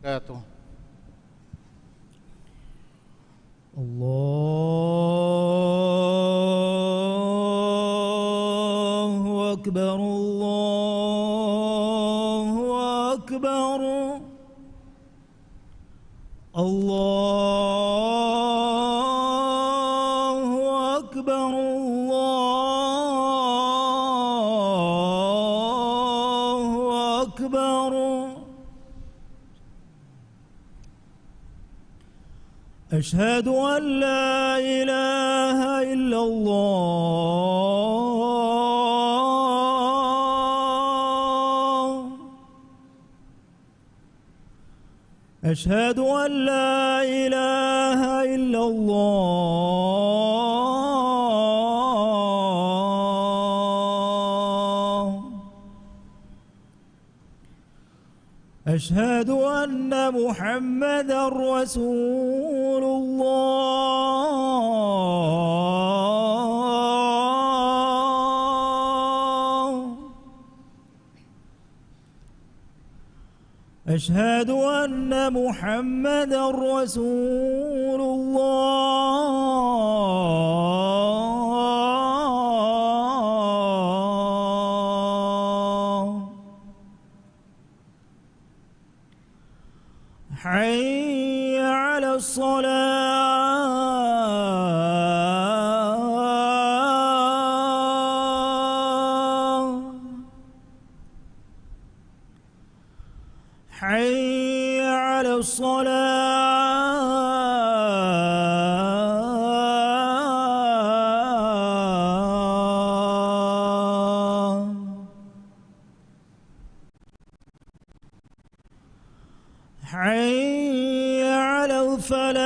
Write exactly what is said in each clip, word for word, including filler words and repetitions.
وبركاته. الله أكبر، الله أكبر، الله أكبر. أشهد أن لا إله إلا الله. أشهد أن لا إله إلا الله. أشهد أن محمدا رسول الله. أشهد أن محمدا رسول الله. حي على الصلاة. حي على الصلاة. حي على الفلاح.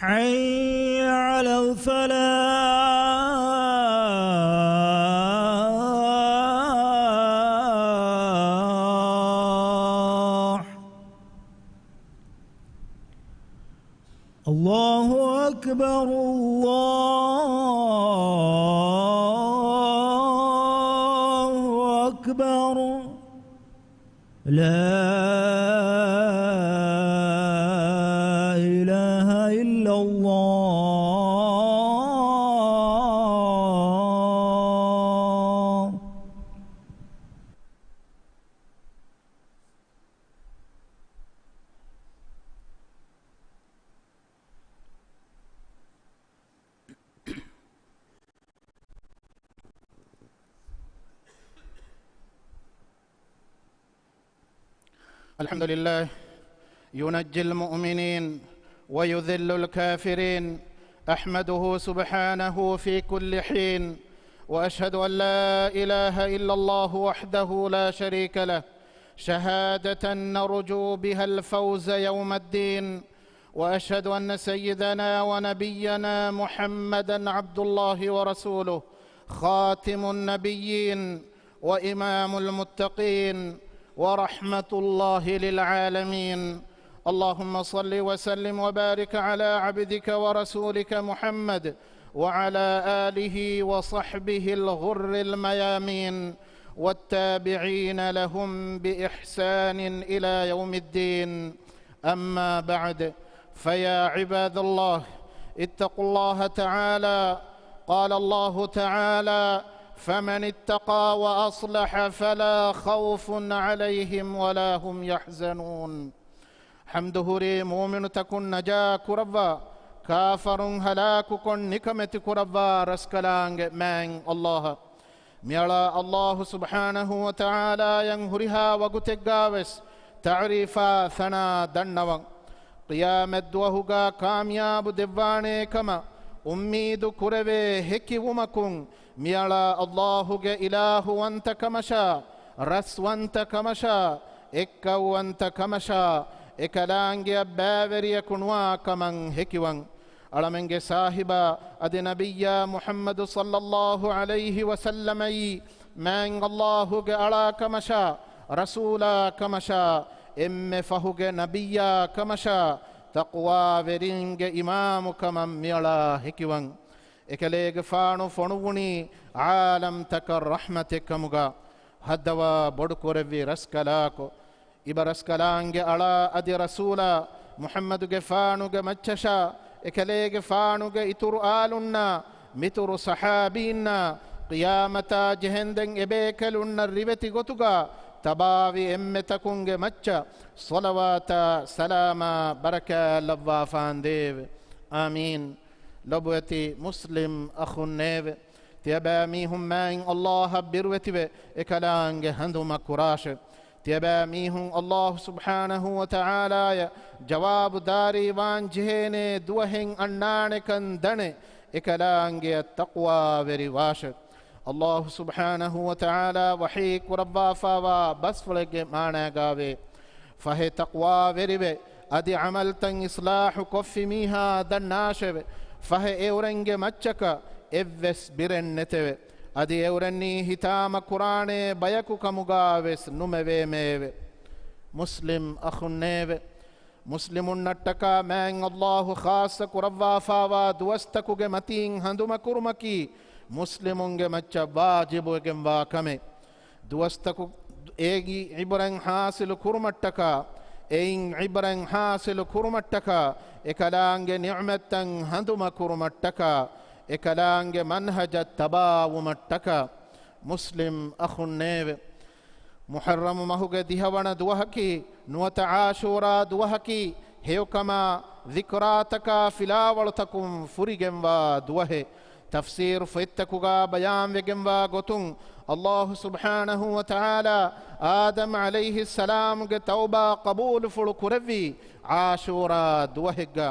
حي على الفلاح. الله أكبر، الله أكبر. لا إله إلا الله. الحمد لله ينجي المؤمنين ويذل الكافرين. أحمده سبحانه في كل حين، وأشهد أن لا إله إلا الله وحده لا شريك له، شهادة نرجو بها الفوز يوم الدين، وأشهد أن سيدنا ونبينا محمدا عبد الله ورسوله، خاتم النبيين وإمام المتقين ورحمة الله للعالمين. اللهم صل وسلم وبارك على عبدك ورسولك محمد وعلى آله وصحبه الغر الميامين والتابعين لهم بإحسان إلى يوم الدين. أما بعد، فيا عباد الله، اتقوا الله تعالى. قال الله تعالى: فمن اتقى وأصلح فلا خوف عليهم ولا هم يحزنون. ޙަމްދު ހުރީ މުއުމިނުތަކުން ނަޖާ ކުރައްވާ، ކާފަރުން ހަލާކުކޮށް ނިކަމެތި ކުރައްވާ ރަސްކަލާނގެ މާތް ﷲ އަށް. މިއަޅާ ﷲ ސުބްޙާނަހޫ ވަތަޢާލާއަށް ހުރިހާ ވަގުތެއްގާވެސް ތަޢުރީފާ ޘަނާ ދަންނަވަން. ޤިޔާމަތްދުވަހުގާ ކާމިޔާބު ދެއްވާނޭ ކަމަށް އުއްމީދު ކުރެވޭ ހެކިވުމަކުން، މިއަޅާ ﷲ ގެ އިލާހުވަންތަ ކަމަށާ، ރަސްވަންތަ ކަމަށާ، އެއްކައުވަންތަ ކަމަށާ، އެކަލާނގެއަށް ބައިވެރިޔަކު ނުވާ ކަމަށް ހެކިވަން. އަޅަމެންގެ ސާހިބާ އަދި ނަބިއްޔާ މުޙައްމަދު ޞައްލައްލާހު ޢަލައިހި ވަސައްލަމައީ، މާތް ﷲ ގެ އަޅާ ކަމަށާ، ރަސޫލާ ކަމަށާ، އެންމެ ފަހުގެ ނަބިއްޔާ ކަމަށާ، ތަޤްވާވެރިންގެ އިމާމުކަމަށް މިއަޅާ ހެކިވަން. އެކަލޭގެފާނު ފޮނުއްވުނީ ޢާލަމްތަކަށް ރަޙްމަތެއް ކަމުގަ. ހައްދަވާ ބޮޑުކުރެއްވި ރަސްކަލާކޮ، އިބަރަސްކަލާނގެ އަޅާ އަދި ރަސޫލާ މުޙައްމަދުގެފާނުގެ މައްޗަށާ، އެކަލޭގެފާނުގެ އިތުރު އާލުންނާ، މިތުރު ޞަޙާބީންނާ، ޤިޔާމަތާ ޖެހެންދެން އެބޭކަލުންނަށް ރިވެތި ގޮތުގަ ތަބާވި އެންމެތަކުންގެ މައްޗަށް ޞަލަވާތާ ސަލާމާ ބަރަކާތް ލައްވާފާނދޭވެ. އާމީން. ލޮބުވެތި މުސްލިމް އަޚުންނޭވެ! ތިޔަބައިމީހުން މާތް ﷲ އަށް ބިރުވެތިވެ، އެކަލާނގެ ހަނދުމަ ކުރާށެވެ. ތިޔަބައިމީހުން ﷲ ސުބްޙާނަހޫ ވަތަޢާލާޔަށް ޖަވާބުދާރީވާން ޖެހޭނޭ ދުވަހެއް އަންނާނެކަން ދަނެ، އެކަލާނގެއަށް ތަޤްވާވެރިވާށެވެ. ﷲ ސުބްޙާނަހޫ ވަތަޢާލާ ވަޙީ ކުރައްވާފާވާ ބަސްފުޅެއްގެ މާނާގާވޭ، ފަހެ ތަޤްވާވެރިވެ، އަދި ޢަމަލުތައް އިޞްލާޙު ކޮށްފި މީހާ ދަންނާށެވެ. ފަހެ އެއުރެންގެ މައްޗަކަށް އެއްވެސް ބިރެއް ނެތެވެ. އަދި އެއުރެންނީ ހިތާމަ ކުރާނޭ ބަޔަކު ކަމުގާވެސް ނުމެވޭމެއެވެ. މުސްލިމް އަޚުންނޭވެ! މުސްލިމުންނަށްޓަކާ މާތް ﷲ ޚާއްޞަ ކުރައްވާފާވާ ދުވަސްތަކުގެ މަތީން ހަނދުމަކުރުމަކީ މުސްލިމުންގެ މައްޗަށް ވާޖިބުވެގެންވާ ކަމެއް. ދުވަސްތަކު އޭގެ ޢިބްރަތް ޙާޞިލު ކުރުމަށްޓަކާ، އެއިން ޢިބްރަތް ޙާޞިލު ކުރުމަށްޓަކާ، އެކަލާނގެ ނިޢުމަތްތައް ހަނދުމަ ކުރުމަށްޓަކާ، އެކަލާނގެ މަންހަޖަށް ތަބާވުމަށްޓަކާ. މުސްލިމް އަޚުންނޭވެ! މުޙައްރަމު މަހުގެ ދިހަވަނަ ދުވަހަކީ، ނުވަތަ ޢާޝޫރާ ދުވަހަކީ، ހެޔޮކަމާ، ޛިކްރާތަކާ ފިލާވަޅުތަކުން ފުރިގެންވާ ދުވަހެއް. ތަފްސީރު ފޮތްތަކުގާ ބަޔާންވެގެންވާ ގޮތުން، ﷲ ސުބްޙާނަހޫ ވަތަޢާލާ އާދަމް ޢަލައިހިއްސަލާމުގެ ތައުބާ ޤަބޫލުފުޅު ކުރެއްވީ ޢާޝޫރާ ދުވަހެއްގަ.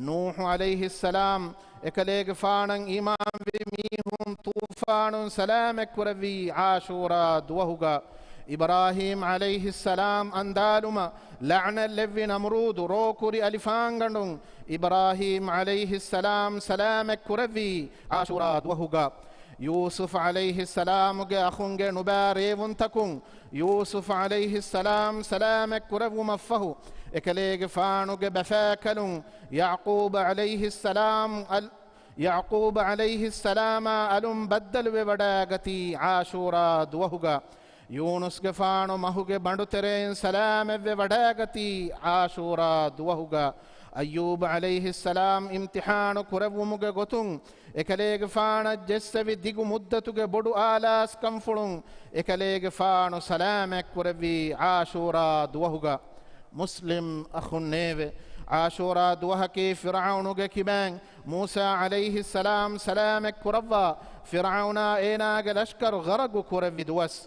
ނޫޙު ޢަލައިހިއްސަލާމް އެކަލޭގެފާނަށް އީމާންވި މީހުން ޠޫފާނުން ސަލާމަތްކުރެއްވީ ޢާޝޫރާ ދުވަހުގަ. އިބްރާހީމް ޢަލައިހިއްސަލާމް އަންދާލުމަށް ލަޢްނަތްލެއްވި ނަމްރޫދު ރޯކުރި އަލިފާންގަނޑުން އިބްރާހީމް ޢަލައިހިއްސަލާމް ސަލާމަތްކުރެއްވީ ޢާޝޫރާ ދުވަހުގަ. ޔޫސުފް ޢަލައިހިއްސަލާމުގެ އަޚުންގެ ނުބައި ރޭވުންތަކުން ޔޫސުފް ޢަލައިހިއްސަލާމް ސަލާމަތްކުރެއްވުމަށްފަހު، އެކަލޭގެފާނުގެ ބަފާކަލުން ޔަޢުޤޫބް ޢަލައިހިއްސަލާމް އަލް-، ޔަޢުޤޫބް ޢަލައިހިއްސަލާމާ އަލުން ބައްދަލުވެވަޑައިގަތީ ޢާޝޫރާ ދުވަހުގަ. ޔޫނުސްގެފާނު މަހުގެ ބަނޑުތެރެއިން ސަލާމަތްވެވަޑައިގަތީ ޢާޝޫރާ ދުވަހުގަ. އައްޔޫބް ޢަލައިހިއްސަލާމް އިމްތިޙާނު ކުރެއްވުމުގެ ގޮތުން އެކަލޭގެފާނަށް ޖެއްސެވި ދިގު މުއްދަތުގެ ބޮޑު އާލާސްކަންފުޅުން އެކަލޭގެފާނު ސަލާމަތްކުރެއްވީ ޢާޝޫރާ ދުވަހުގަ. މުސްލިމް އަޚުންނޭވެ! ޢާޝޫރާ ދުވަހަކީ ފިރްޢައުނުގެ ކިބައިން މޫސާ ޢަލައިހިއްސަލާމް ސަލާމަތްކުރައްވާ، ފިރްޢައުނާ އޭނާގެ ލަޝްކަރު ޣަރަގު ކުރެއްވި ދުވަސް.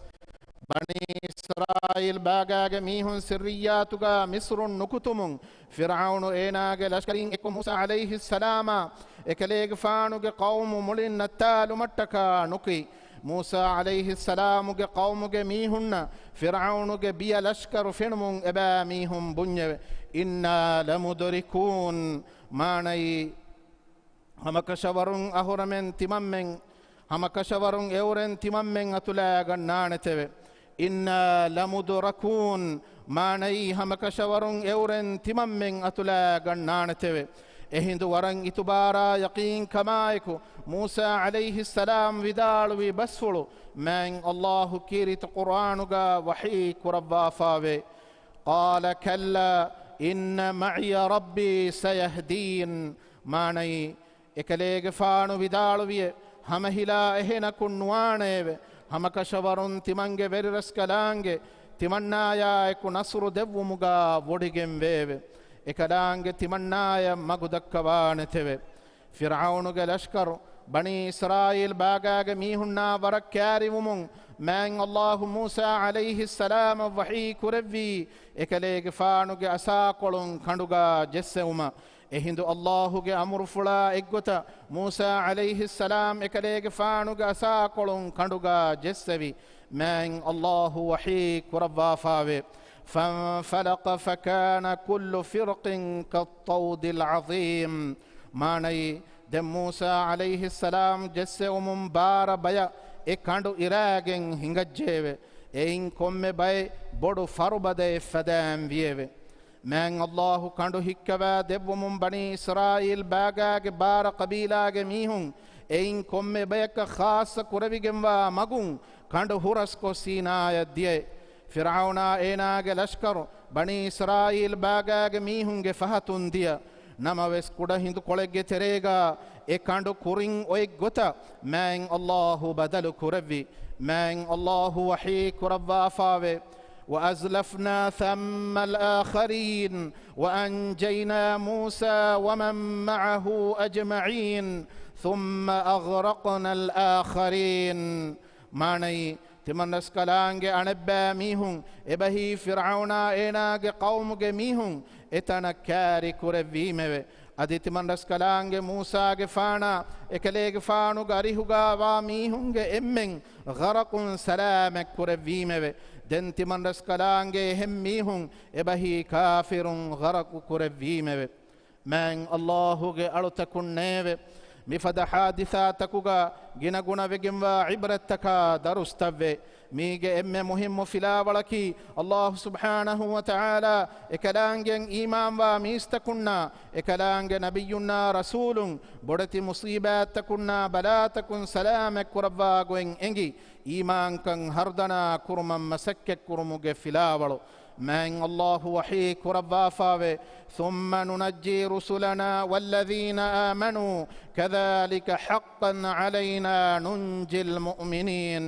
ބަނީ އިސްރާއީލް ބާގާގެ މީހުން ސިއްރިއްޔާތުގަ މިޞްރުން ނުކުތުމުން، ފިރްޢައުނު އޭނާގެ ލަޝްކަރީން އެއްކޮށް މޫސާ ޢަލައިހިއްސަލާމާ އެކަލޭގެފާނުގެ ޤައުމު މުޅިން ނައްތާލުމަށްޓަކާ ނުކުތް. މޫސާ ޢަލައިހިއްސަލާމުގެ ޤައުމުގެ މީހުންނަށް ފިރްޢައުނުގެ ބިޔަ ލަޝްކަރު ފެނުމުން އެބައިމީހުން ބުންޏެވެ. إِنَّا لَمُدْرِكُونَ، މާނައީ، ހަމަކަށަވަރުން އަހުރެމެން ތިމަންމެން، ހަމަކަށަވަރުން އެއުރެން ތިމަންމެން އަތުލައިގަންނާނެތެވެ. إِنَّا لَمُدْرَكُونَ، މާނައީ، ހަމަކަށަވަރުން އެއުރެން ތިމަންމެން އަތުލައިގަންނާނެތެވެ. އެހިނދު ވަރަށް އިތުބާރާ ޔަޤީންކަމާއެކު، މޫސާ ޢަލައިހިއްސަލާމް ވިދާޅުވި ބަސްފުޅު މާތް ﷲ ކީރިތި ޤުރްއާނުގަ ވަޙީ ކުރައްވާފާވޭ. قَالَ كَلَّا إِنَّ مَعِيَ رَبِّي سَيَهْدِينِ، މާނައީ، އެކަލޭގެފާނު ވިދާޅުވިއެ، ހަމަހިލާ އެހެނަކުން ނުވާނެއެވެ. ހަމަކަށަވަރުން ތިމަންގެ ވެރިރަސްކަލާނގެ ތިމަންނާޔާއެކު ނަޞްރު ދެއްވުމުގަ ވޮޑިގެންވެއެވެ. އެކަލާނގެ ތިމަންނާޔަށް މަގުދައްކަވާނެތެވެ. ފިރްޢައުނުގެ ލަޝްކަރު ބަނީ އިސްރާއީލް ބާގާގެ މީހުންނާ ވަރަށް ކައިރިވުމުން، މާތް ﷲ މޫސާ ޢަލައިހިއްސަލާމަށް ވަޙީ ކުރެއްވީ، އެކަލޭގެފާނުގެ އަސާކޮޅުން ކަނޑުގަ ޖެއްސެވުމަށް. އެހިނދު ﷲ ގެ އަމުރުފުޅާ އެއްގޮތަށް މޫސާ ޢަލައިހިއްސަލާމް އެކަލޭގެފާނުގެ އަސާކޮޅުން ކަނޑުގަ ޖެއްސެވި. މާތް ﷲ ވަޙީ ކުރައްވާފާވޭ. فَانْفَلَقَ فَكَانَ كُلُّ فِرْقٍ كَالطَّوْدِ الْعَظِيمِ. މާނައީ، ދެން މޫސާ ޢަލައިހިއްސަލާމް ޖެއްސެވުމުން ބާރަ ބަޔަށް އެ ކަނޑު އިރާގެން ހިނގައްޖެއެވެ. އެއިން ކޮންމެ ބައެއް ބޮޑު ފަރުބަދައެއް ފަދައިން ވިއެވެ. މާތް ﷲ ކަނޑު ހިއްކަވާ ދެއްވުމުން ބަނީ އިސްރާއީލް ބާގާގެ ބާރަ ޤަބީލާގެ މީހުން އެއިން ކޮންމެ ބަޔަކަށް ޚާއްޞަ ކުރެވިގެންވާ މަގުން ކަނޑު ހުރަސްކޮށް ސީނާޔަށް ދިޔައެވެ. ފިރްޢައުނާ އޭނާގެ ލަޝްކަރު ބަނީ އިސްރާއީލް ބާގާގެ މީހުންގެ ފަހަތުން ދިޔަ ނަމަވެސް، ކުޑަހިނދުކޮޅެއްގެ ތެރޭގާ އެ ކަނޑު ކުރިން އޮތް ގޮތަށް މާތް ﷲ ބަދަލު ކުރެއްވި. މާތް ﷲ ވަޙީ ކުރައްވާފާވެ، وأزلفنا ثم الآخرين وأنجينا موسى ومن معه أجمعين ثم أغرقنا الآخرين. މާނައީ، ތިމަންރަސްކަލާނގެ އަނެއްބައި މީހުން، އެބަހީ ފިރްޢައުނާ އޭނާގެ ޤައުމުގެ މީހުން އެތަނަށް ކާރި ކުރެއްވީމެވެ. އަދި ތިމަންރަސްކަލާނގެ މޫސާގެފާނާ އެކަލޭގެފާނުގެ އަރިހުގާވާ މީހުންގެ އެންމެން ޣަރަޤުން ސަލާމަތް ކުރެއްވީމެވެ. ދެން ތިމަންރަސްކަލާނގެ އެހެން މީހުން އެބަހީ ކާފިރުން ޣަރަޤު ކުރެއްވީމެވެ. މާތް ﷲ ގެ އަޅުތަކުންނޭވެ! މިފަދަ ޙާދިސާތަކުގަ ގިނަގުނަވެގެންވާ ޢިބްރަތްތަކާ ދަރުސްތައްވޭ. މީގެ އެންމެ މުހިއްމު ފިލާވަޅަކީ، ﷲ ސުބްޙާނަހޫ ވަތަޢާލާ އެކަލާނގެއަށް އީމާންވާ މީސްތަކުންނާ، އެކަލާނގެ ނަބިއްޔުންނާ ރަސޫލުން ބޮޑެތި މުޞީބާތްތަކުންނާ ބަލާތަކުން ސަލާމަތް ކުރައްވާ ގޮތް އެނގި، އީމާންކަން ހަރުދަނާ ކުރުމަށް މަސައްކަތްކުރުމުގެ ފިލާވަޅު. މާތް ﷲ ވަޙީ ކުރައްވާފާވޭ، ثم ننجي رسلنا والذين آمنوا كذلك حقا علينا ننجي المؤمنين.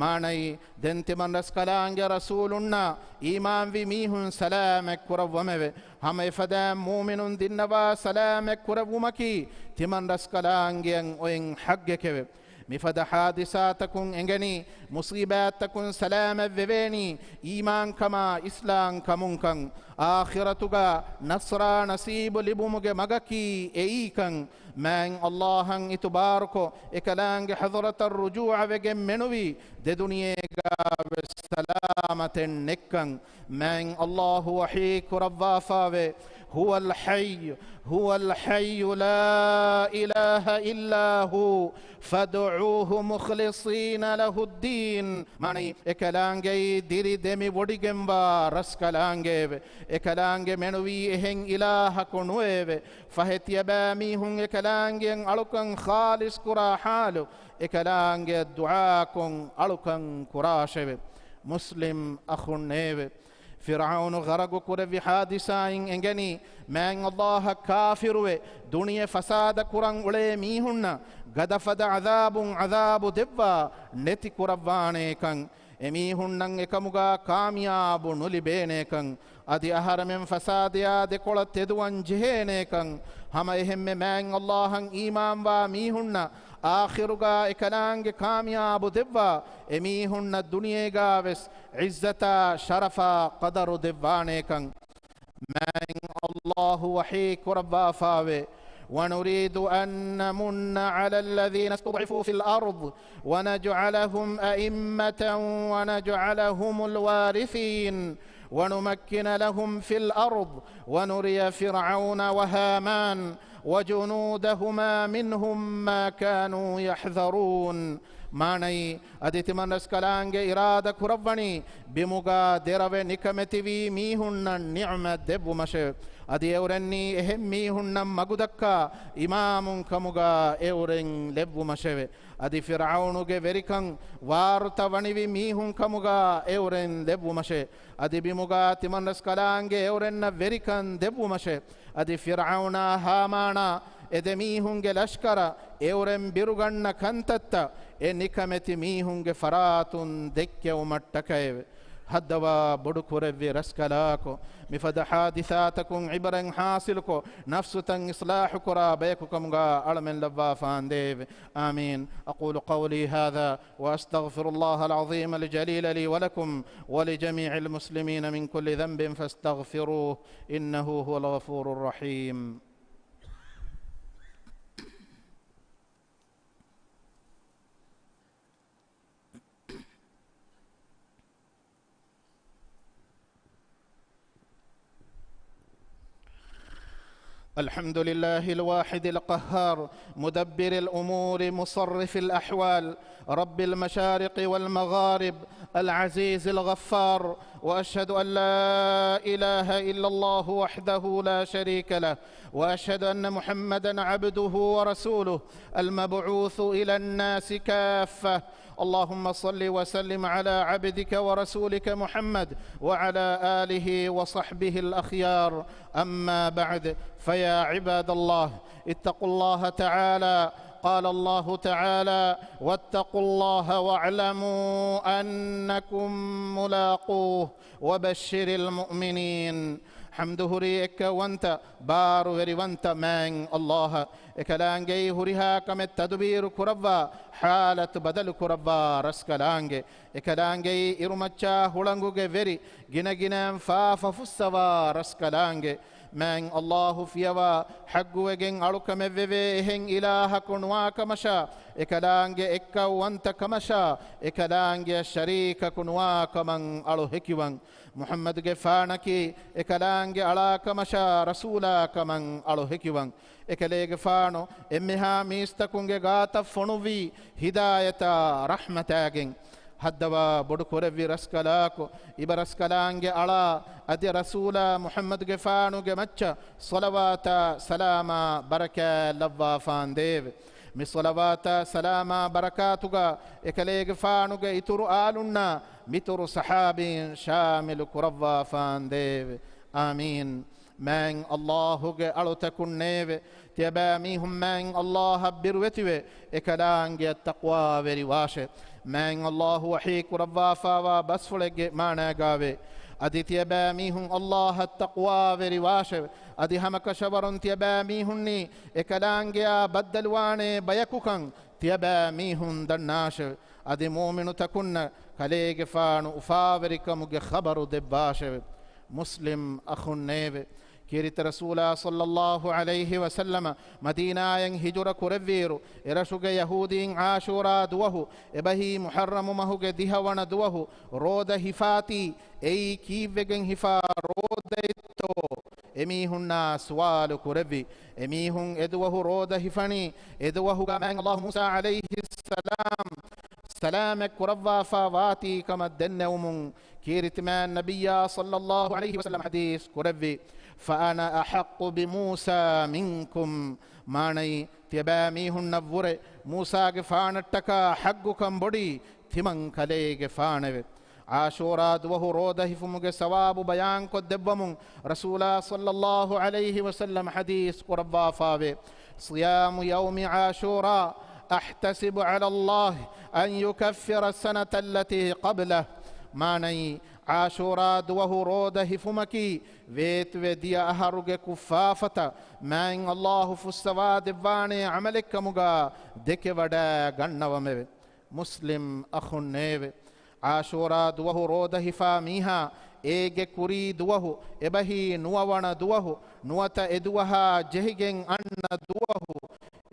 މާނައީ، ދެން ތިމަންރަސްކަލާނގެ ރަސޫލުންނާ އީމާންވި މީހުން ސަލާމަތް ކުރައްވަމެވެ. ހަމަ އެފަދައިން މުއުމިނުން ދިންނަވާ ސަލާމަތް ކުރެއްވުމަކީ، ތިމަންރަސްކަލާނގެއަށް އޮތް ޙައްޤެކެވެ. މިފަދަ ޙާދިސާތަކުން އެނގެނީ، މުޞީބާތްތަކުން ސަލާމަތް ވެވޭނީ، އީމާންކަމާ އިސްލާމްކަމުންކަން. އާޚިރަތުގަ ނަޞްރާ ނަޞީބު ލިބުމުގެ މަގަކީ އެއީކަން. މާތް ﷲ އަށް އިތުބާރުކޮށް، އެކަލާނގެ ޙަޟްރަތަށް ރުޖޫޢަވެގެން މެނުވީ، ދެދުނިޔޭގަވެސް ސަލާމަތެއް ނެތްކަން. މާތް ﷲ ވަޙީ ކުރައްވާފާވޭ، هو الحي، هو الحي لا إله إلا هو، فادعوه مخلصين له الدين. މާނައީ، އެކަލާނގެއީ ދިރި ދެމި ވޮޑިގެންވާ ރަސްކަލާނގެއެވެ. އެކަލާނގެ މެނުވީ އެހެން އިލާހަކު ނުވެއެވެ. ފަހެ ތިޔަބައިމީހުން އެކަލާނގެއަށް އަޅުކަން ޚާލިޞް ކުރާ ޙާލު، އެކަލާނގެއަށް ދުޢާކޮށް އަޅުކަން ކުރާށެވެ. މުސްލިމް އަޚުންނޭވެ! ފިރްޢައުނު ޣަރަޤު ކުރެއްވި ޙާދިސާއިން އެނގެނީ، މާތް ﷲ އަށް ކާފިރުވެ، ދުނިޔެ ފަސާދަ ކުރަން އުޅޭ މީހުންނަށް ގަދަފަދަ ޢަޛާބުން ޢަޛާބު ދެއްވާ ނެތި ކުރައްވާނޭކަން. އެމީހުންނަށް އެކަމުގަ ކާމިޔާބު ނުލިބޭނޭކަން. އަދި އަހަރެމެން ފަސާދަޔާ ދެކޮޅަށް ތެދުވަން ޖެހޭނޭކަން. ހަމަ އެހެންމެ މާތް ﷲ އަށް އީމާންވާ މީހުންނަށް އާޚިރުގަ އެކަލާނގެ ކާމިޔާބު ދެއްވާ، އެމީހުންނަށް ދުނިޔޭގަވެސް ޢިއްޒަތާ ޝަރަފާ ޤަދަރު ދެއްވާނޭކަން. މާތް ﷲ ވަޙީ ކުރައްވާފާވޭ، ونريد أن نمن على الذين استضعفوا في الأرض ونجعلهم أئمة ونجعلهم الوارثين ونمكن لهم في الأرض ونري فرعون وهامان وجنودهما منهم ما كانوا يحذرون. މާނައީ، އަދި ތިމަންރަސް ކަލާނގެ އިރާދަ ކުރައްވަނީ، ބިމުގަ ދެރަވެ ނިކަމެތިވީ މީހުންނަށް ނިޢުމަތް ދެއްވުމަށެވެ. އަދި އެއުރެންނީ އެހެން މީހުންނަށް މަގުދައްކާ އިމާމުން ކަމުގަ އެއުރެން ލެއްވުމަށެވެ. އަދި ފިރްޢައުނުގެ ވެރިކަން ވާރުތަ ވަނިވި މީހުން ކަމުގަ އެއުރެން ލެއްވުމަށެވެ. އަދި ބިމުގަ ތިމަންރަސް ކަލާނގެ އެއުރެންނަށް ވެރިކަން ދެއްވުމަށެވެ. އަދި ފިރްޢައުނާ ހާމާނާ އެ ދެ މީހުންގެ ލަޝްކަރަށް އެއުރެން ބިރުގަންނަ ކަންތައްތައް އެ ނިކަމެތި މީހުންގެ ފަރާތުން ދެއްކެވުމަށްޓަކައެވެ. ހައްދަވާ ބޮޑު ކުރެއްވި ރަސްކަލާކޮ، މިފަދަ ޙާދިސާތަކުން ޢިބްރަތް ޙާޞިލުކޮށް، ނަފްސުތައް އިޞްލާޙު ކުރާ ބަޔަކު ކަމުގަ އަޅަމެން ލައްވާފާނދޭވެ. آمين. أقول قولي هذا وأستغفر الله العظيم الجليل لي ولكم ولجميع المسلمين من كل ذنب فاستغفروه إنه هو الغفور الرحيم. الحمد لله الواحد القهار، مدبر الأمور، مصرف الأحوال، رب المشارق والمغارب، العزيز الغفار، وأشهد أن لا إله إلا الله وحده لا شريك له، وأشهد أن محمدا عبده ورسوله المبعوث إلى الناس كافة. اللهم صل وسلم على عبدك ورسولك محمد وعلى آله وصحبه الأخيار. أما بعد، فيا عباد الله، اتقوا الله تعالى. قال الله تعالى: واتقوا الله واعلموا أنكم ملاقوه وبشر المؤمنين. ޙަމްދު ހުރީ އެއްކައުވަންތަ، ބާރުވެރިވަންތަ މާތް ﷲ އަށް. އެކަލާނގެއީ ހުރިހާ ކަމެއް ތަދުބީރު ކުރައްވާ، ޙާލަތު ބަދަލު ކުރައްވާ ރަސްކަލާނގެ. އެކަލާނގެއީ އިރުމައްޗާ ހުޅަނގުގެ ވެރި ގިނަގިނައިން ފާފަ ފުއްސަވާ ރަސްކަލާނގެ. މާތް ﷲ ފިޔަވާ ޙައްޤުވެގެން އަޅުކަމެއްވެވޭ އެހެން އިލާހަކު ނުވާކަމަށާ، އެކަލާނގެ އެއްކައުވަންތަ ކަމަށާ، އެކަލާނގެއަށް ޝަރީކަކު ނުވާކަމަށް އަޅު ހެކިވަން. މުޙައްމަދުގެފާނަކީ އެކަލާނގެ އަޅާކަމަށާ ރަސޫލާކަމަށް އަޅު ހެކިވަން. އެކަލޭގެފާނު އެންމެހާ މީސްތަކުންގެ ގާތަށް ފޮނުއްވީ ހިދާޔަތާ ރަޙްމަތާގެން. ހައްދަވާ ބޮޑު ކުރެއްވި ރަސްކަލާކޮ، އިބަ ރަސްކަލާނގެ އަޅާ އަދި ރަސޫލާ މުޙައްމަދުގެފާނުގެ މައްޗަށް ޞަލަވާތާ ސަލާމާ ބަރަކާތް ލައްވާފާނދޭވެ. މި ޞަލަވާތާ ސަލާމާ ބަރަކާތުގަ އެކަލޭގެފާނުގެ އިތުރު އާލުންނާ މިތުރު ޞަޙާބީން ޝާމިލު ކުރައްވާފާނދޭވެ. އާމީން. މާތް ﷲ ގެ އަޅުތަކުންނޭވެ! ތިޔަބައިމީހުން މާތް ﷲ އަށް ބިރުވެތިވެ، އެކަލާނގެއަށް ތަޤްވާވެރިވާށެވެ. މާތް ﷲ ވަޙީ ކުރައްވާފާވާ ބަސްފުޅެއްގެ މާނާގާވޭ. އަދި ތިޔަބައިމީހުން ﷲ އަށް ތަޤްވާވެރިވާށެވެ. އަދި ހަމަކަށަވަރުން ތިޔަބައިމީހުންނީ އެކަލާނގެއާ ބައްދަލުވާނޭ ބަޔަކުކަން ތިޔަބައިމީހުން ދަންނާށެވެ. އަދި މުއުމިނުތަކުންނަށް ކަލޭގެފާނު އުފާވެރިކަމުގެ ޚަބަރު ދެއްވާށެވެ. މުސްލިމް އަޚުންނޭވެ! ކީރިތި ރަސޫލާ ޞައްލައްލާހު ޢަލައިހި ވަސައްލަމަ މަދީނާއަށް ހިޖުރަ ކުރެއްވިއިރު، އެރަށުގެ ޔަހޫދީން ޢާޝޫރާ ދުވަހު، އެބަހީ މުޙައްރަމު މަހުގެ ދިހަވަނަ ދުވަހު، ރޯދަ ހިފާތީ، އެއީ ކީއްވެގެން ހިފާ ރޯދައެއްތޯ؟ އެމީހުންނާ ސުވާލު ކުރެއްވި. އެމީހުން އެދުވަހު ރޯދަ ހިފަނީ، އެދުވަހުގަ މާތް ﷲ މޫސާ ޢަލައިހިއްސަލާމް ސަލާމަތް ކުރައްވާފާ ވާތީ ކަމަށް ދެންނެވުމުން، ކީރިތި މާތް ނަބިއްޔާ ޞައްލައްލާހު ޢަލައިހި ވަސައްލަމަ ޙަދީޘް ކުރެއްވި، فأنا أحق بموسى منكم، މާނައީ، ތިޔަބައިމީހުންނަށްވުރެ މޫސާގެފާނަށްޓަކާ ޙައްޤުކަން ބޮޑީ ތިމަން ކަލޭގެފާނެވެ. ޢާޝޫރާ ދުވަހު ރޯދަ ހިފުމުގެ ސަވާބު ބަޔާންކޮށްދެއްވަމުން، ރަސޫލާ ޞައްލައްލާހު ޢަލައިހި ވަސައްލަމަ ޙަދީޘް ކުރައްވާފާވޭ، صيام يوم عاشوراء أحتسب على الله أن يكفر السنة التي قبله، މާނައީ، ޢާޝޫރާ ދުވަހު ރޯދަ ހިފުމަކީ، ވޭތުވެ ދިޔަ އަހަރުގެ ކުށްފާފަތައް މާތް ﷲ ފުއްސަވާ ދެއްވާނޭ ޢަމަލެއްކަމުގާ ދެކެވަޑައި ގަންނަވަމެވެ. މުސްލިމް އަޚުންނޭވެ! ޢާޝޫރާ ދުވަހު ރޯދަ ހިފާ މީހާ، އޭގެ ކުރީ ދުވަހު، އެބަހީ ނުވަވަނަ ދުވަހު، ނުވަތަ އެދުވަހާ ޖެހިގެން އަންނަ ދުވަހު،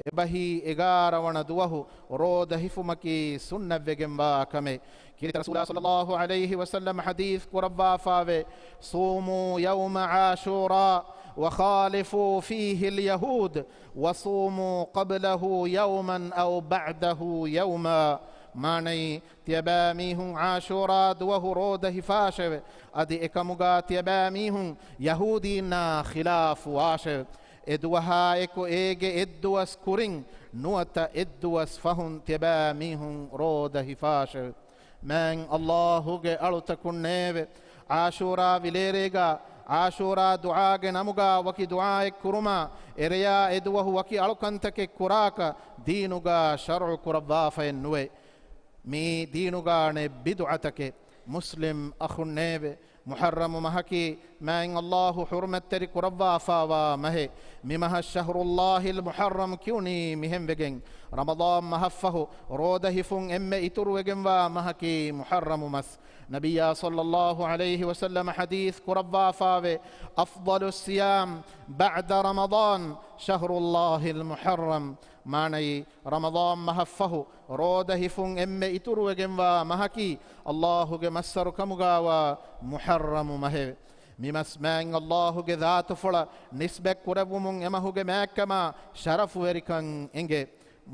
އެބަހީ އެގާރަވަނަ ދުވަހު ރޯދަ ހިފުމަކީ ސުންނަތްވެގެންވާ ކަމެއް. ކީރިތި ރަސޫލާ ޞައްލައްލާހު ޢަލައިހި ވަސައްލަމަ ޙަދީޘް ކުރައްވާފާވޭ، صوموا يوم عاشوراء وخالفوا فيه اليهود وصوموا قبله يوما أو بعده يوما، މާނައީ، ތިޔަބައިމީހުން ޢާޝޫރާ ދުވަހު ރޯދަ ހިފާށެވެ. އަދި އެކަމުގާ ތިޔަބައިމީހުން ޔަހޫދީންނާ ޚިލާފުވާށެވެ. އެދުވަހާއެކު އޭގެ އެއްދުވަސް ކުރިން ނުވަތަ އެއްދުވަސް ފަހުން ތިޔަބައިމީހުން ރޯދަ ހިފާށެވެ. މާތް ﷲ ގެ އަޅުތަކުންނޭވެ! ޢާޝޫރާ ވިލޭރޭގާ ޢާޝޫރާ ދުޢާގެ ނަމުގާ ވަކި ދުޢާއެއް ކުރުމާ، އެރެޔާ އެދުވަހު ވަކި އަޅުކަންތަކެއް ކުރާކަށް ދީނުގާ ޝަރުޢު ކުރައްވާފައެއް ނުވޭ. މީ ދީނުގާ ނެތް ބިދުޢަތަކެއް. މުސްލިމް އަޚުންނޭވެ! މުޙައްރަމު މަހަކީ މާތް ﷲ ޙުރުމަތްތެރި ކުރައްވާފާވާ މަހެއް. މި މަހަށް شهر الله المحرم ކިޔުނީ މިހެންވެގެން. ރަމަޟާން މަހަށްފަހު ރޯދަ ހިފުން އެންމެ އިތުރުވެގެންވާ މަހަކީ މުޙައްރަމު މަސް. ނަބިއްޔާ صلى الله عليه وسلم ޙަދީޘް ކުރައްވާފާވޭ، أفضل الصيام بعد رمضان شهر الله المحرم. މާނައީ، ރަމަޟާން މަހަށްފަހު ރޯދަ ހިފުން އެންމެ އިތުރުވެގެންވާ މަހަކީ ﷲ ގެ މައްސަރު ކަމުގާވާ މުޙައްރަމު މަހެވެ. މި މަސް މާތް ﷲ ގެ ޛާތުފުޅަށް ނިސްބަތް ކުރެއްވުމުން އެމަހުގެ މާތްކަމާ ޝަރަފުވެރިކަން އެނގޭ.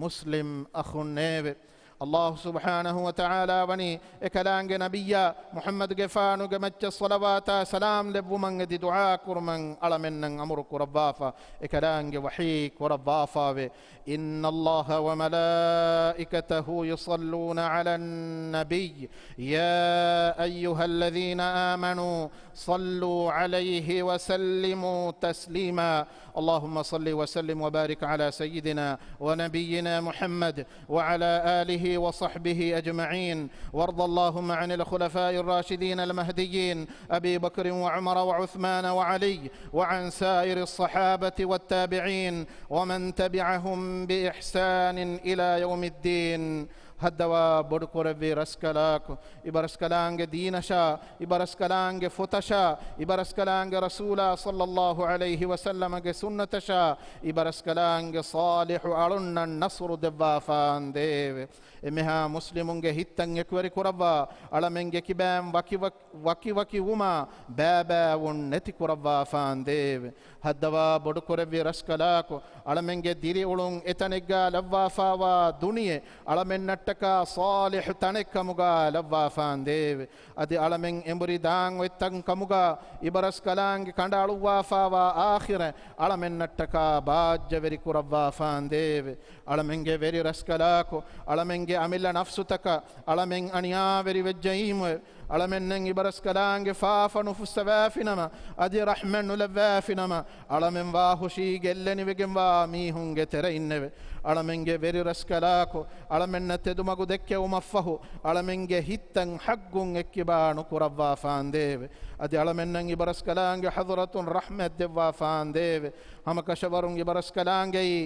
މުސްލިމް އަޚުންނޭވެ! އައްލާހު ސުބްޙާނަހު ވަތަޢާލާ ވަނީ އެކަލާނގެ ނަބިއްޔާ މުޙައްމަދުގެފާނުގެ މައްޗަށް ޞަލަވާތާ ސަލާމް ލެއްވުމަށް އެދި ދުޢާ ކުރުމަށް އަޅަމެންނަށް އަމުރު ކުރައްވާފަ. އެކަލާނގެ ވަޙީ ކުރައްވާފައެވެ. إن الله وملائكته يصلون على النبي يا أيها الذين آمنوا صلوا عليه وسلموا تسليما. اللهم صل وسلم وبارك على سيدنا ونبينا محمد وعلى آله وصحبه أجمعين، وارض اللهم عن الخلفاء الراشدين المهديين أبي بكر وعمر وعثمان وعلي، وعن سائر الصحابة والتابعين ومن تبعهم بإحسان إلى يوم الدين. ހައްދަވާ ބޮޑުކުރެއްވި ރަސްކަލާކޮ، އިބަރަސްކަލާނގެ ދީނަށާ، އިބަރަސްކަލާނގެ ފޮތަށާ، އިބަރަސްކަލާނގެ ރަސޫލާ ޞައްލައްލާހު ޢަލައިހި ވަސައްލަމަގެ ސުންނަތަށާ، އިބަރަސްކަލާނގެ ޞާލިޙު އަޅުންނަށް ނަޞްރު ދެއްވާފާނދޭވެ. އެންމެހާ މުސްލިމުންގެ ހިތްތައް އެކުވެރި ކުރައްވާ، އަޅަމެންގެ ކިބައިން ވަކިވަ-، ވަކިވަކި ވުމާ ބައިބައިވުން ނެތި ކުރައްވާފާނދޭވެ. ހައްދަވާ ބޮޑުކުރެއްވި ރަސްކަލާކޮ، އަޅަމެންގެ ދިރިއުޅުން އެތަނެއްގާ ލައްވާފާވާ ދުނިޔެ އަޅަމެންނަށްޓަކާ ޞާލިޙު ތަނެއްކަމުގާ ލައްވާފާނދޭވެ. އަދި އަޅަމެން އެނބުރި ދާން އޮތްތަން ކަމުގާ އިބަރަސްކަލާނގެ ކަނޑައަޅުއްވާފާވާ އާޚިރަތް އަޅަމެންނަށްޓަކާ ބާއްޖަވެރި ކުރައްވާފާނދޭވެ. އަޅަމެންގެ ވެރި ރަސްކަލާކޮ، އަޅަމެންގެ އަމިއްލަ ނަފްސުތަކަށް އަޅަމެން އަނިޔާވެރި ވެއްޖައީމުއެވެ. އަޅަމެންނަށް އިބަރަސްކަލާނގެ ފާފަ ނުފުއްސަވާފިނަމަ، އަދި ރަޙްމަތް ނުލައްވާފިނަމަ، އަޅަމެން ވާހުށީ ގެއްލެނިވެގެންވާ މީހުންގެ ތެރެއިންނެވެ. އަޅަމެންގެ ވެރި ރަސްކަލާކޮ، އަޅަމެންނަށް ތެދުމަގު ދެއްކެވުމަށްފަހު، އަޅަމެންގެ ހިތްތައް ޙައްޤުން އެއްކިބާ ނުކުރައްވާފާނދޭވެ. އަދި އަޅަމެންނަށް އިބަރަސްކަލާނގެ ޙަޟްރަތުން ރަޙްމަތް ދެއްވާފާނދޭވެ. ހަމަކަށަވަރުން އިބަރަސްކަލާނގެއީ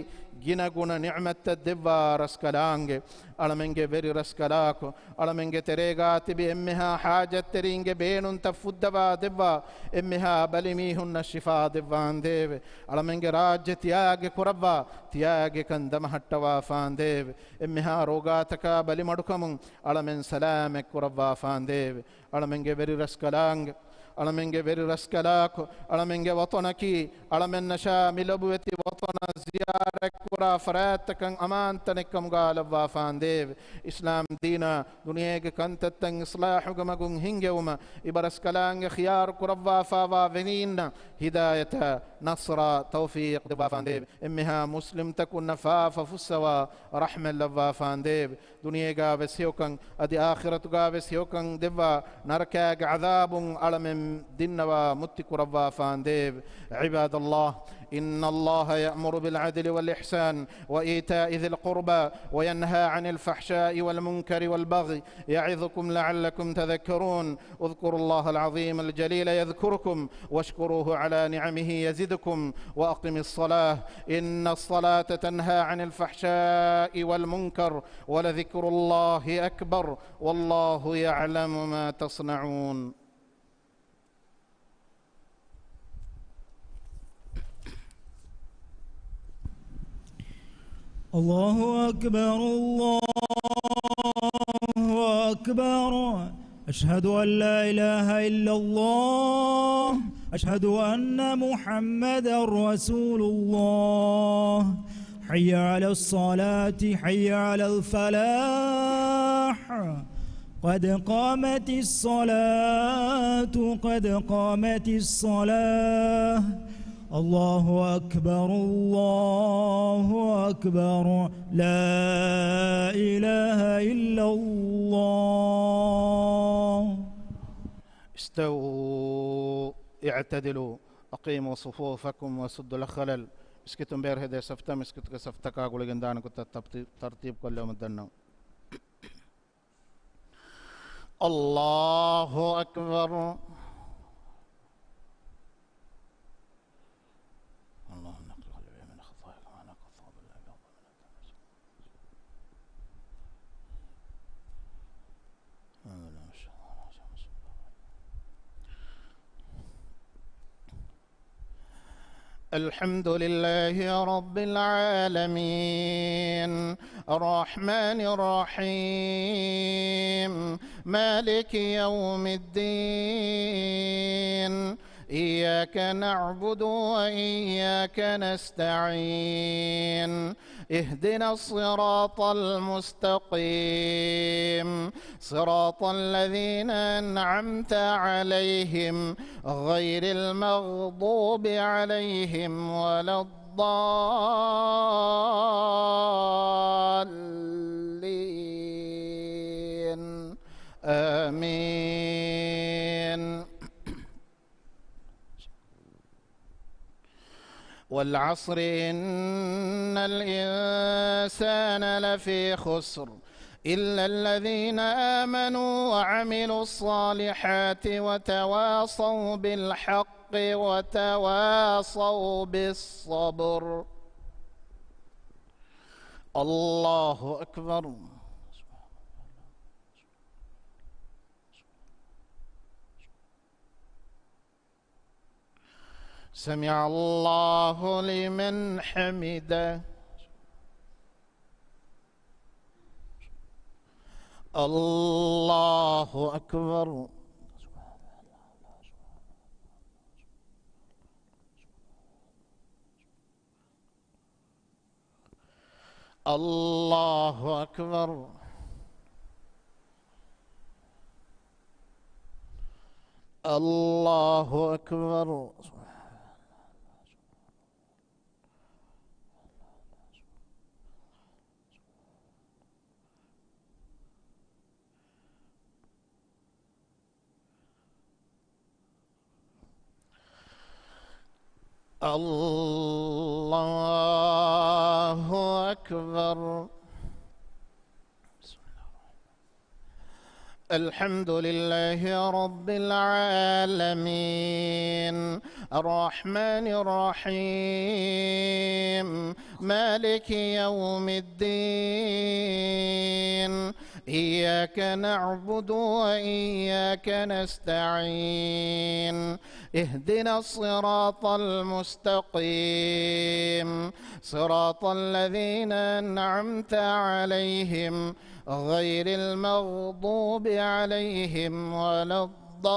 ގިނަގުނަ ނިޢުމަތްތައް ދެއްވާ ރަސްކަލާނގެ. އަޅަމެންގެ ވެރި ރަސްކަލާކޮ، އަޅަމެންގެ ތެރޭގާ ތިބި އެންމެހާ ޙާޖަތްތެރީންގެ ބޭނުންތައް ފުއްދަވާ ދެއްވާ، އެންމެހާ ބަލިމީހުންނަށް ޝިފާ ދެއްވާނދޭވެ. އަޅަމެންގެ ރާއްޖެ ތިޔާގެ ކުރައްވާ، ތިޔާގެކަން ދަމަހައްޓަވާފާނދޭވެ. އެންމެހާ ރޯގާތަކާ ބަލިމަޑުކަމުން އަޅަމެން ސަލާމަތް ކުރައްވާފާނދޭވެ. އަޅަމެންގެ ވެރި ރަސްކަލާނގެ، އަޅަމެންގެ ވެރި ރަސްކަލާކޮ، އަޅަމެންގެ ވަޠަނަކީ، އަޅަމެންނަށާ މި ލޮބުވެތި ވަޠަނަށް ޒިޔާރަތްކުރާ ފަރާތްތަކަށް އަމާންތަނެއްކަމުގާ ލައްވާފާނދޭވެ. އިސްލާމް ދީނާ ދުނިޔޭގެ ކަންތައްތައް އިޞްލާޙުގެ މަގުން ހިންގެވުމަށް އިބަރަސްކަލާނގެ ޚިޔާރު ކުރައްވާފާވާ ވެރީންނަށް ހިދާޔަތާ، ނަޞްރާ، ތައުފީޤް ދެއްވާފާނދޭވެ. އެންމެހާ މުސްލިމްތަކުންނަށް ފާފަ ފުއްސަވާ ރަޙްމަތް ލައްވާފާނދޭވެ. ދުނިޔޭގާވެސް ހެޔޮކަން، އަދި އާޚިރަތުގާވެސް ހެޔޮކަން ދެއްވާ، ނަރަކާގެ ޢަޛާބުން އަޅަމެން ދިންނަވާ މުއްތި ކުރައްވާފާނދޭވެ. عباد الله، إن الله يأمر بالعدل والإحسان وإيتاء ذي القربى وينهى عن الفحشاء والمنكر والبغي يعظكم لعلكم تذكرون. اذكروا الله العظيم الجليل يذكركم واشكروه على نعمه يزدكم وأقم الصلاة إن الصلاة تنهى عن الفحشاء والمنكر ولذكر الله أكبر والله يعلم ما تصنعون. الله أكبر، الله أكبر. أشهد أن لا إله إلا الله. أشهد أن محمدا رسول الله. حي على الصلاة، حي على الفلاح. قد قامت الصلاة، قد قامت الصلاة. الله أكبر، الله أكبر. لا إله إلا الله. استووا اعتدلوا أقيموا صفوفكم وسدوا الخلل. މިސްކިތުން ބޭރު ހެދޭ ސަފްތައް މިސްކިތުގެ ސަފްތަކާ ގުޅިގެން ދާނެ ގޮތަށް ތަރްތީ-، ތަރްތީބު ކޮށްލެވުމަށް ދަންނަވަން. الله أكبر. اللهم نقي قلبي من الخطايا كما ينقى الثوب الأبيض من الدنس. الحمد لله رب العالمين. الرحمن الرحيم. مالك يوم الدين. إياك نعبد وإياك نستعين. اهدنا الصراط المستقيم، صراط الذين أنعمت عليهم، غير المغضوب عليهم ولا الضالين. آمين. والعصر إن الإنسان لفي خسر، إلا الذين آمنوا وعملوا الصالحات وتواصوا بالحق وتواصوا بالصبر. الله أكبر. سمع الله لمن حمده. الله أكبر. الله أكبر. الله أكبر. الله أكبر. الحمد لله رب العالمين، الرحمن الرحيم، مالك يوم الدين، إياك نعبد وإياك نستعين، اهدنا الصراط المستقيم، صراط الذين أنعمت عليهم، غير المغضوب عليهم ولا الضالين.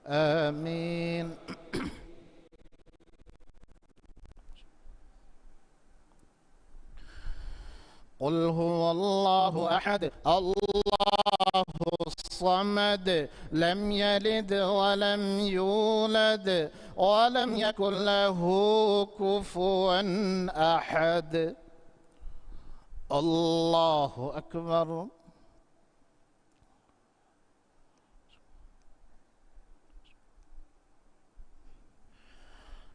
آمين. قل هو الله أحد، الله الصمد، لم يلد ولم يولد، ولم يكن له كفوا أحد. الله أكبر.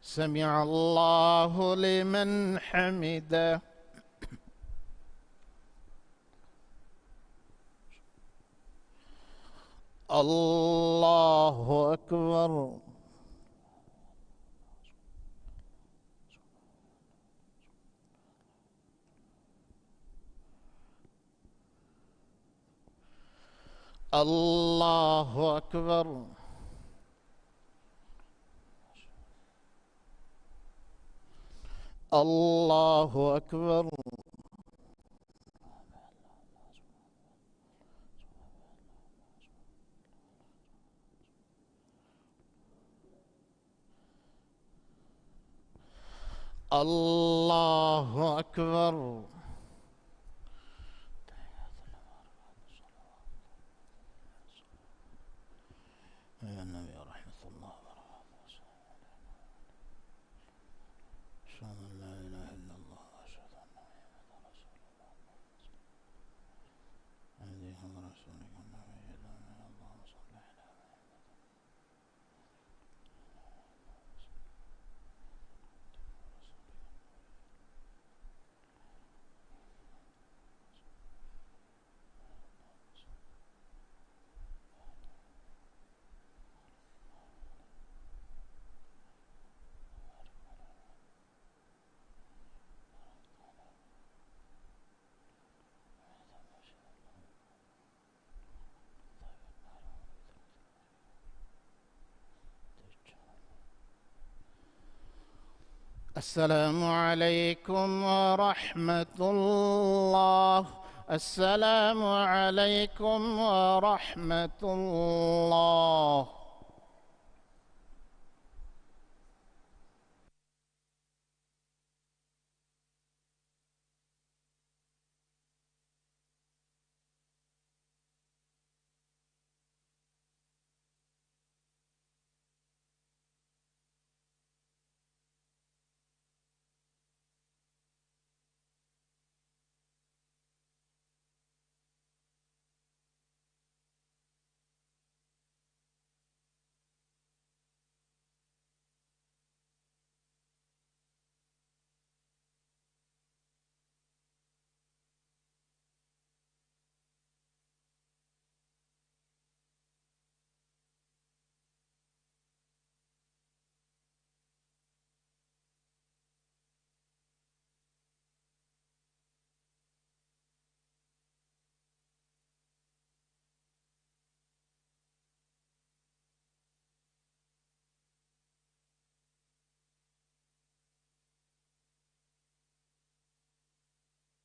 سمع الله لمن حمده. الله أكبر. الله أكبر. الله أكبر. الله أكبر. يا النبي ورحمة الله وبركاته. أشهد أن لا إله إلا الله وأشهد أن محمدا رسول الله. عبده ورسوله النبي الأمي. اللهم صل على محمد. السلام عليكم ورحمة الله. السلام عليكم ورحمة الله.